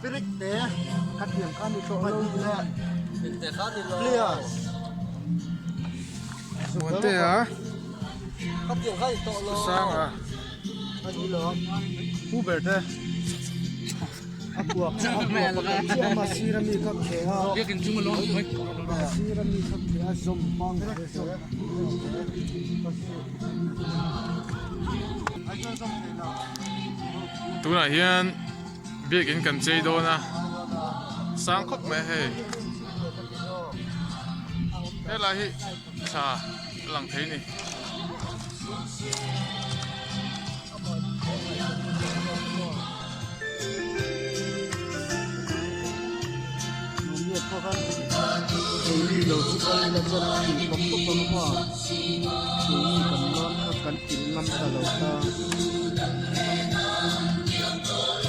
Pirik te pahnih leh players Muantea Sanga Pu ber te Tunah hian biakin kan chei dawn a sang khawp mai hei helai hi thla a lang thei a ni.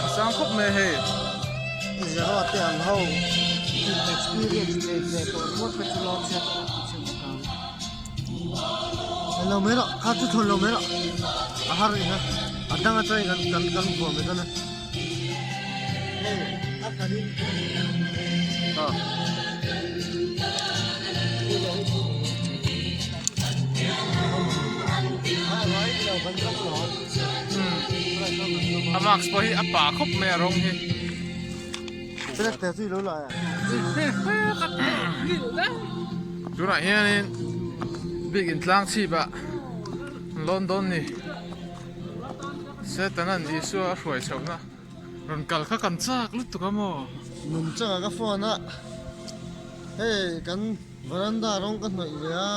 A sang khawp mai hei. Zero te ang ho experience nei ve tawh ringawt kha chu lawm se ka ti chhe bawk ang. Lo mai rawh kha chu thawn lo mai rawh a har rih a a dang atangin kan kan kan vuah mai dawn a hei a khat in ah a mask pawh hi a pah khawp mai a rawng hi. Tunah hianin biakin tlang chhipah an lawn dawn ni. Setanan Isua a hruai chhohna rawn kal kha kan chak lutuk a maw? Nung changa ka phone a hei kan veranda rawng ka hnawih ve a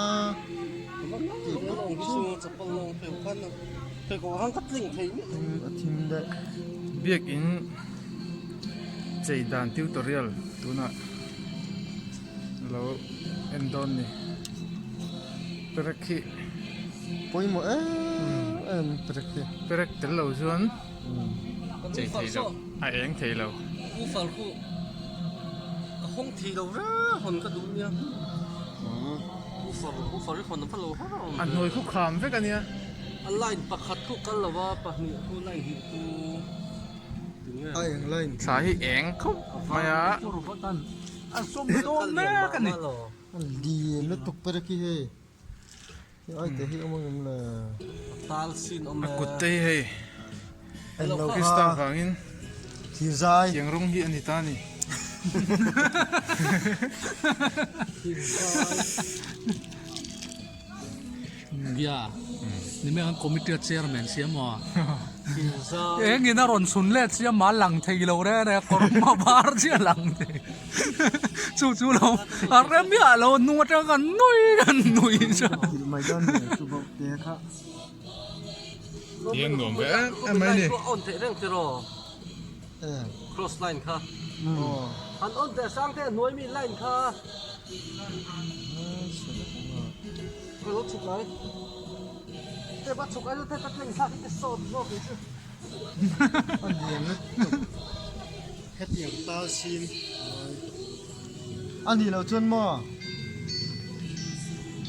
tih bawk chu a thim daih. Biakin. Chei dan tutorial tunah lo en dawn ni perek hi pawimawh em em perek hi perek tel lo chuan chei thei lo a eng thei lo u fal khu ka hawng thei lo reng hawn ka duh nia u fal u fal hi hawn a va lo har awm a hnuai khu kham vek ania a line pakhat khu kal lo a pahnih khu line hnih khu. A eng line. Thla hi eng khawp mai a. A lian lutuk per khi hei. Hei ai te hi awm ang em le. A kut te hi hei. Krista vangin Thir zai. Tiang rawng hi a ni ta a ni. Bia ni mai ang committee a chairman si emaw engin a rawn chhun let si a mal lang thei lo re re kawr hma var chiah a lang thei chu chu lo a rem miah lo hnung atang khan nui kan nui chuan Hian nuam ve em em mai ni. Cross line kha an on teh sang te hnuai mi line kha ka lo chhuk lai te ba chhuk ai te ka tleng thlak hi te sawt zawk hi chu a lian lutuk hetiang tal sin a nih loh chuan maw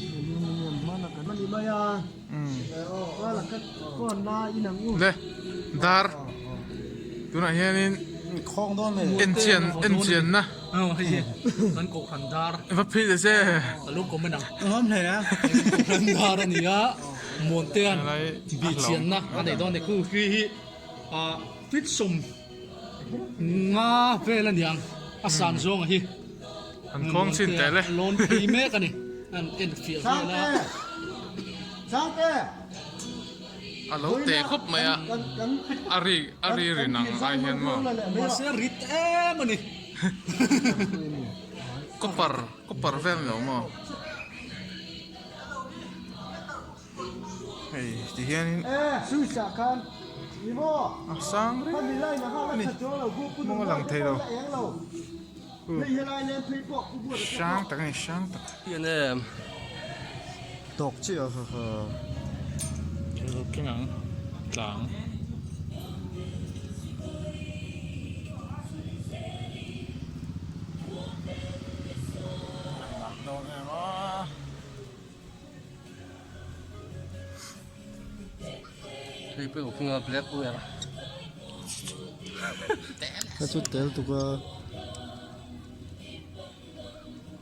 aluminium hmana kan ani mai a Le dar tunah hianin enchian enchianna va phei ta che an khawng chhin teh le. A lo teh khawp mai a, a ri a ri rin ang ai hian maw. Mahse rit em a ni. Copper copper vel ni lo maw. Hei ti hianin a sang reng a ni mawng a lang thei lo. Hrang tak a ni hrang tak. Tawk chiah a ha ha. Keng ang tlang. Dawn em a. Hei pawh keng a black wear. Ka chu tel tuk a.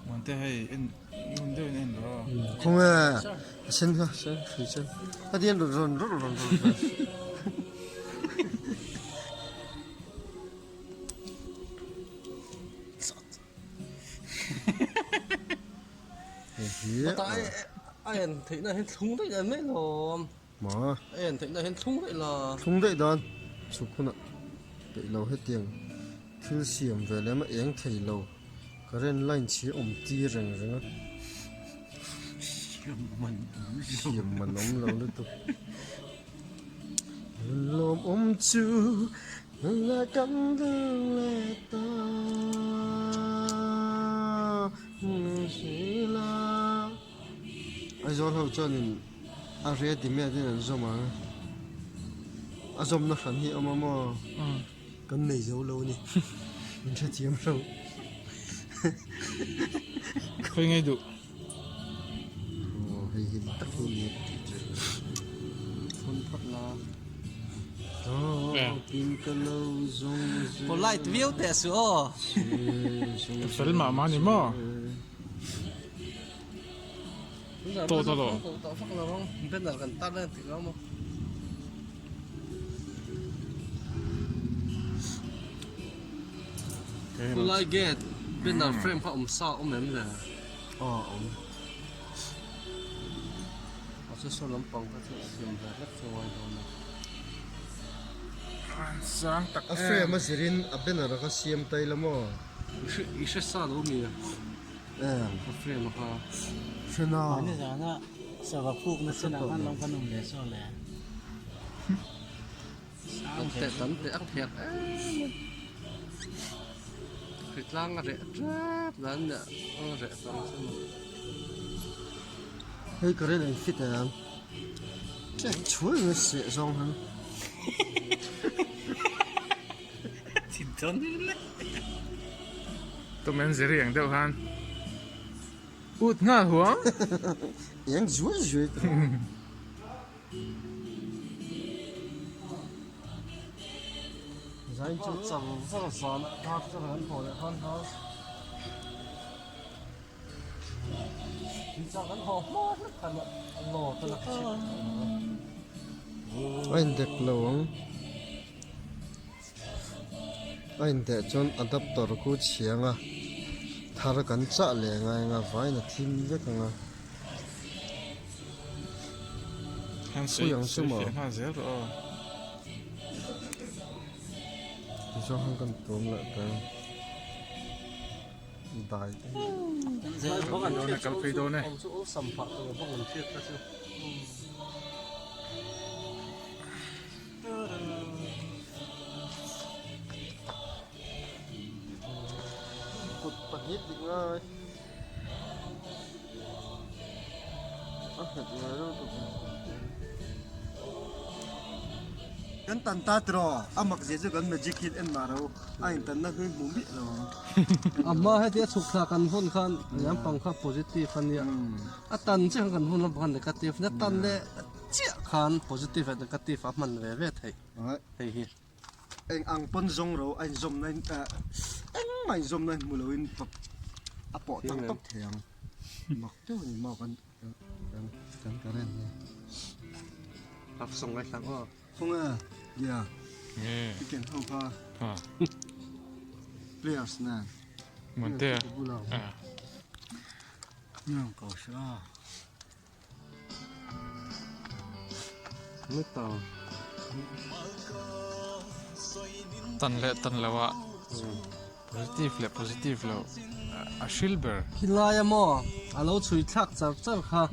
Muante hei en ngun deuh in en rawh. Khawnge a sen kha sen hrui sen. Ka ti an rawn rawn rawn rawn rawn. A en theihna hi thlung daih dan mai lawm. Ma. A en theihna hian thlung daih la. Thlung daih dan chhuk hunah peih lo hetiang thil siam ve lem a eng thei lo current line chhi a awm tir reng reng a. Siam man awm lo lutuk. Lawm awm chu la kan dang leh ta sila. Aizawl ho chuanin a ready made in an zawm ang a zawmna hran hi a awm a maw kan nei zo lo a ni min hrethiam hreuh. Khawi ngei duh. Aw hei hi tak hi ni Phun phawt la. Polite viau teh suh aw. Fel mah mah ni maw. To to lo. Banner kan tar reng tih lo maw. Khulai gate banner frame kha awm sa awm em le? Aw awm. A chu saw lampang kha chu siam ve hlek chu ngai dawn a. Sang tak A frame a zirin a banner kha siam tai la maw? I hre sa lo mi? Em. A frame kha. Hre na. Mahni zana sava pukna chinah khan lo kan awm ve saw le. Tam teh tam teh a phek em a. Hritlang a reh tep dan nia a reh tlang chu maw. Hei current an fit ang. Tlek chhuai mai seh zawng han. Thin dawn le. Tom and Jerry ang deuh khan ut nghal huang. Eng zuai zuai ta. Zain chu char char zan a thar char an haw leh khan kha ni char kan haw hma hlek khan a law te la chhit A indek lo ang a indeh chuan adapter khu chhiang a thar kan chah leh ngai ang a vain a thim vek ang a. Han sawi ang chu maw nghal zel rawh aw. Tichuan han kan tuam leh ta dai te hi. Dawn e kal phei dawn e. Kut pahnih dik ngai. A nghet ngai reuh tawp ang. Kan tan ta tiraw a mak zia chu kan magic hian en mah ro a intanna hlui hmu miah lo ang. A hma hetia chhuk thla kan vawn khan lampang kha positive a nia a tan chiah khan kan vawn lampang kha negative a nia tan leh chiah khan positive leh negative a hman ve ve theih hei hi. Eng ang pawn zawng ro a inzawm na in engmah inzawm na hmu lo in a pawh tang tawp thei ang mak deuh a ni maw kan kan kan current hi. Love song ngai hlang aw. Khawnge nia i ken ho kha players nen. Monte a. Nang ko sha. Tan leh tan lo ah positive leh positive lo a hril ber. Khilai a maw a lo chhui thlak char char kha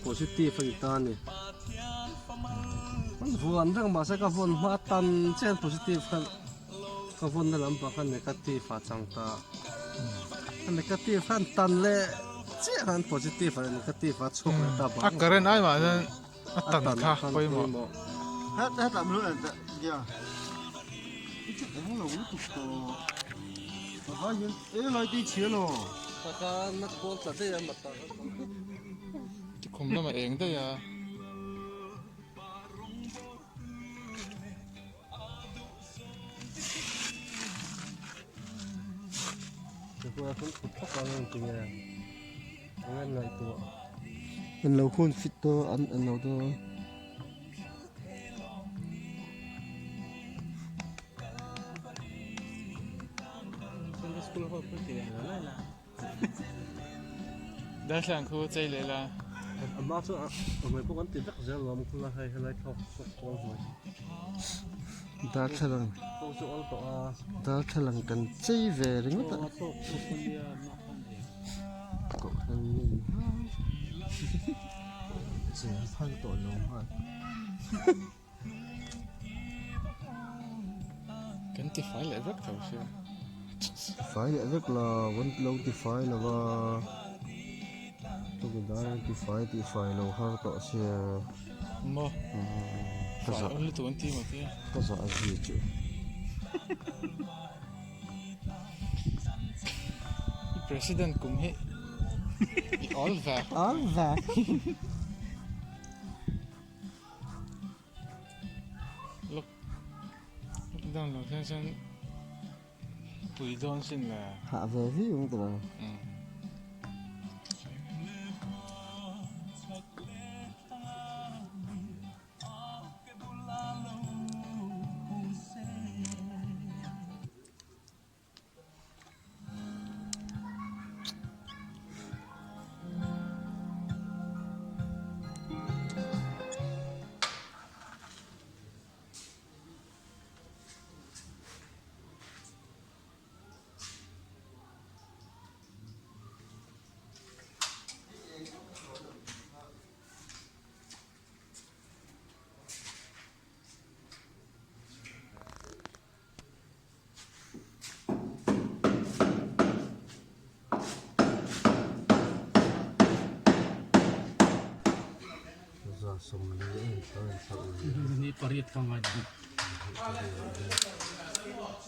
positive a ni ta a ni. Kan vuan reng mahse ka vawn hma tan chian positive kha ka vawnna lampang kha negative ah chang ta. A negative khan tan leh chiah khan positive ah leh negative ah chhuak leh ta bang. A current ai mah hian a tan kha pawimawh. Het het am lu ya. I chu eng lo lutuk tawh. A vai hian e lai te chhia lo. Taka na khawl tla daih a mata. Tikhum lamah eng daih a. Hnuaiah khan thut thlap ang a inti nge eng an ngaihtuah. An lo hun fit dawn an en lo dawn. Sunday school ho pawh ti ve lai la. Darthlalang khu chei leh la. Amah chu a hmai pawh kan ti vek zel lo ang khula hei helai thawk chhuak kual hmai. Darthlalang Thawk chu awl tawh a. Darthlalang kan chei ve ringawt a. Kohhran mi chei phal tawh lo nghal. Kan ti fai leh vek tho sia. Fai leh vek la, kan lo ti fai lo va. Chukidai an ti fai tih fai lo har tawh sia. Maw? Fai awm lutuk an ti maw tia. Ka zah a zui chu. I president kum hi i awl vek. Awl vek. Lockdown lo hian chuan pui dawn sin le. Hah ve viau ang tawh ang.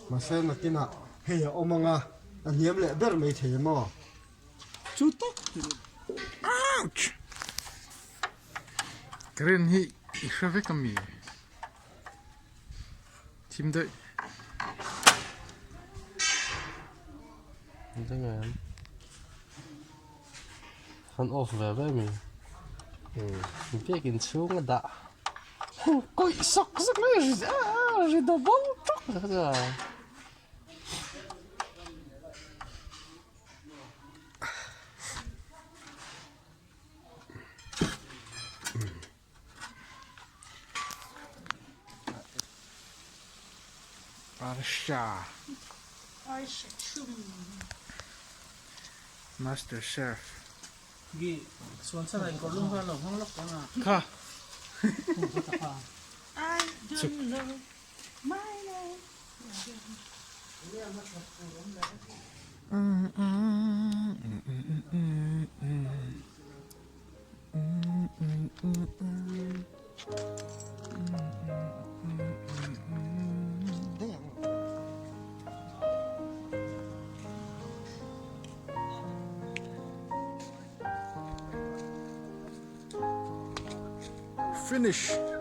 Mahse nakinah hei a awm anga a hniam leh ber mai thei a maw? Chu tak Ouch! Current hi i hre vek ami? Thim daih. Kan off ve ve mi. Biakin chhung a dah. Kawih sak sak mai a ri dawp bawk tawk. Arsha Master Chef Kha Chuk Finish.